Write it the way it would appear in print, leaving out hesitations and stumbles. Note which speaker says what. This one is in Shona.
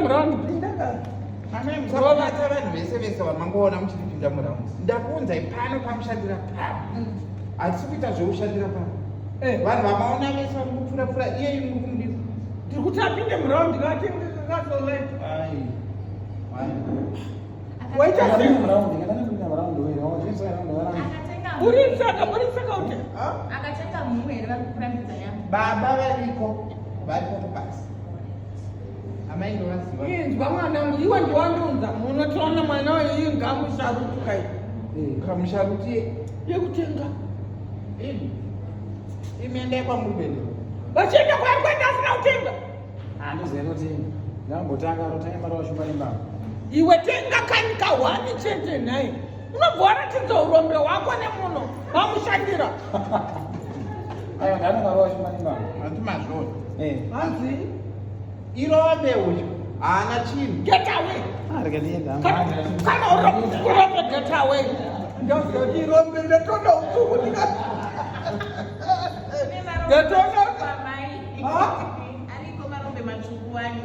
Speaker 1: muround.
Speaker 2: Pindaka.
Speaker 3: Amai, musabata vanhu vese vese vamangoona muchipinda muround. Ndakuunzai pano pamushandira pano. Hatisi kuita zveushandira pano. Vanhu vamaona vese vari kupfura pfura, iyeyu muri kumudii?
Speaker 1: Ndiri kuti apinde muround katenge kasolite.
Speaker 3: Ai. Ai.
Speaker 1: Waita sei?
Speaker 4: Akatenga.
Speaker 1: Buritsaka, buritsaka kuti.
Speaker 3: Ah?
Speaker 4: Akatenga mumwe here vari kurambidza nyama?
Speaker 3: Baba variko, variko kubasa. Amai ndovaziva.
Speaker 1: Inzwa mwanangu, iwe ndiwandiunza muno, tiona mwana uyu ngamusharutu kai.
Speaker 3: Kamusharuti.
Speaker 1: Yekutenga.
Speaker 3: Imi. Imi endai kwamuri kuenda.
Speaker 1: Vachienda kwaari kuenda asina kutenga. Iwe tenga kani kahwani chete nhai. Unobva waratidza urombe hwako nemuno vamushandira.
Speaker 3: Hanti mazvona.
Speaker 1: Hanzi
Speaker 3: Irombe uyu. Haana chinhu.
Speaker 1: Get away. Kana urombe, get away. Ndaziva kuti irombe, ndatoona usuku ndika.
Speaker 4: Kune marombe
Speaker 1: Ndatoona.
Speaker 4: matsvuku, amai.
Speaker 1: Ha?
Speaker 4: Ariko marombe matsvuku wani.